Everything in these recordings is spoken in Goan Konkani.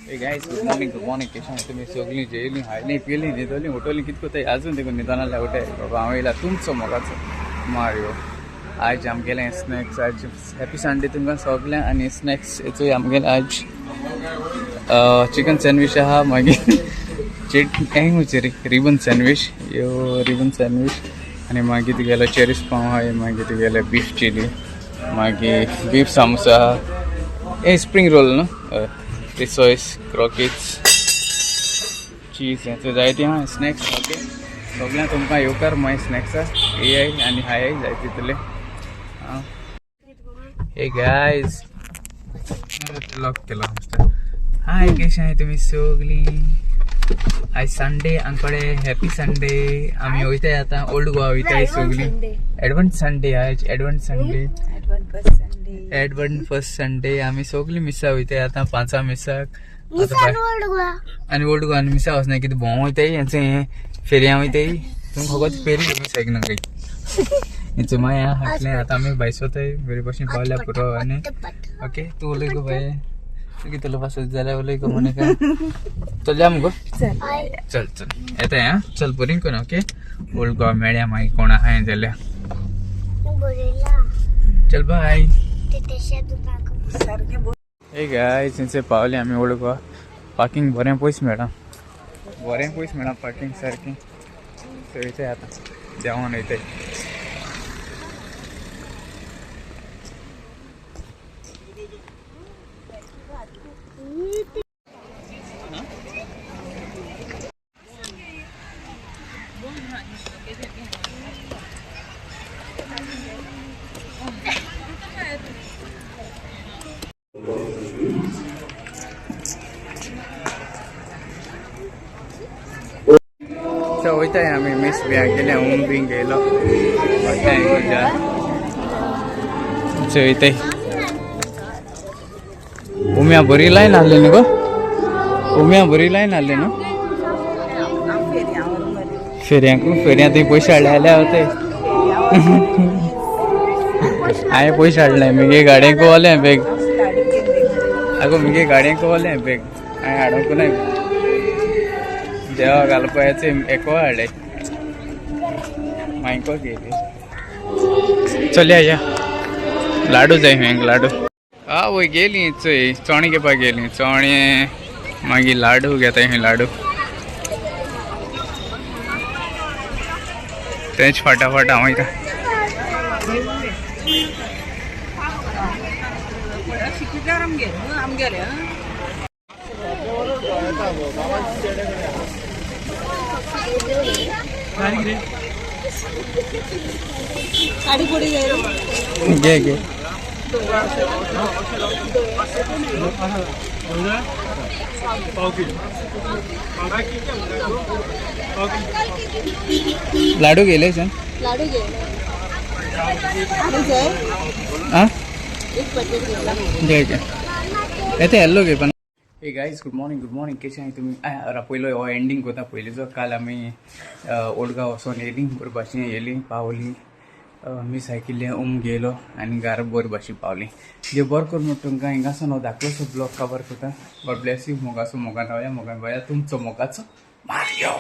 Hey guys, good morning, good morning. केशें आहाय तुमी सगळीं जेयलीं, खायलीं, पिलीं, न्हिदलीं, उठोलीं, कितें कोताय आजून देखून न्हिदोन जाल्यार उठाय बाबा. हांव येयला तुमचो मोगाचो मारियो. आयज आमगेलें स्नॅक्स, आयज हॅपी संडे तुमकां सगळ्यांक. आनी स्नॅक्स हेचोय आमगेलें आयज चिकन सँडवीच आहा, मागीर चेट हें रे रिबन सँडवीच, यो रिबन सँडवीच. आनी मागीर तुगेलो चेरीस पाव आहा, मागीर तुगेले बीफ चिली, मागीर बीफ सामोसा आहा, हे स्प्रींग रोल न्हू, हय, रिसोयस, क्रॉकेट्स, चीज, हें जायते आहा स्नॅक्स. ओके, सगळ्यांक तुमकां येवकार मागीर स्नॅक्सा येयाय आनी हाय जाय तितले. हे गायज, लॉक केलो. हाय, कशें आहाय तुमी सगळीं? आयज संडे आमकडे, हॅपी संडे. आमी वयताय आतां ओल्ड गोवा वयताय सगळीं. एडवान्स संडे, आयज advance Sunday. Advance first Sunday. आमी सगळीं मिसा वयताय आतां पांचां मिसाक. आनी ओल्ड गोवा आनी मिसा वचना कितें भोंव वयताय, हेंचे फेरयां वयताय. तुमकां खबर फेरी मिसाक ना काही हेंचे माया हाटलें. आतां आमी भायस वताय, बरे भशेन पावल्या पुरो. आनी ओके, तूं उलय गो बाये, तूं कितें उलोवपा सोदता जाल्यार उलय गो मोनिका. चल या मुगो, चल चल येता. आं, चल बरी कोन. ओके, ओल्ड गोवा मेळया मागीर कोण आहाय जाल्यार. चल, बाय. हे गायज, थंयसर पावले आमी ओल्ड गोवा. पार्किंग बरें पयस मेळ्ळां, बरें पयस मेळ्ळां पार्किंग सारकें. सो वयताय आतां देंवोन वयताय. सो वयताय आमी, मीस बी गेले, होम बी गेलो, वयताय गुजा. सो वयताय. उम्या बरी लायन आहली न्हू गो, उम्या बरी लायन आहली न्हू फेरयांकू. फेरयां थंय पयशे हाडले जाल्यार वताय. हांवें पयशे हाडले, मुगे गाडयेक वलें बॅग. आगो, मुगे गाडयेक वलें बॅग, हांवें हाडूंक ना. देवा घालपाचें एको हाडले, मागीर गेली. चल या, लाडू जाय हेंक लाडू. हा वय गेली चोय, चणे घेवपाक गेली. चणे मागीर लाडू घेताय खंय लाडू. तेच फाटाफाट हांव वयता. घे घे. लाडू गेले सर. लाडू घे, लाडू जाय. आं. एक पॅकेट घेतला. घे घे, येते येल्लो घे पण. Hey guys, good morning, good morning. कशें आहाय तुमी? पयलो हो एंडींग कोता पयलींचो. काल आमी ओल्ड गोवा वचोन येयलीं, बरे भाशेन येयलीं, पावलीं, मीस आयकिल्लें, उम गेलो आनी घरा बरे भाशेन पावलीं. देव बरो करूं म्हण तुमकां. हिंगासून हांव धाकलोसो ब्लॉग कवर करता. गॉड ब्लेस you. मोगाचो मोगान रावया, मोगान रावया. तुमचो मोगाचो मारियो.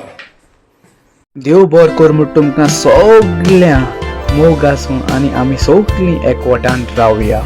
देव बरो कर म्हण तुमकां सगळ्यां. मोग आसूं आनी आमी सगळीं एकवटान रावया.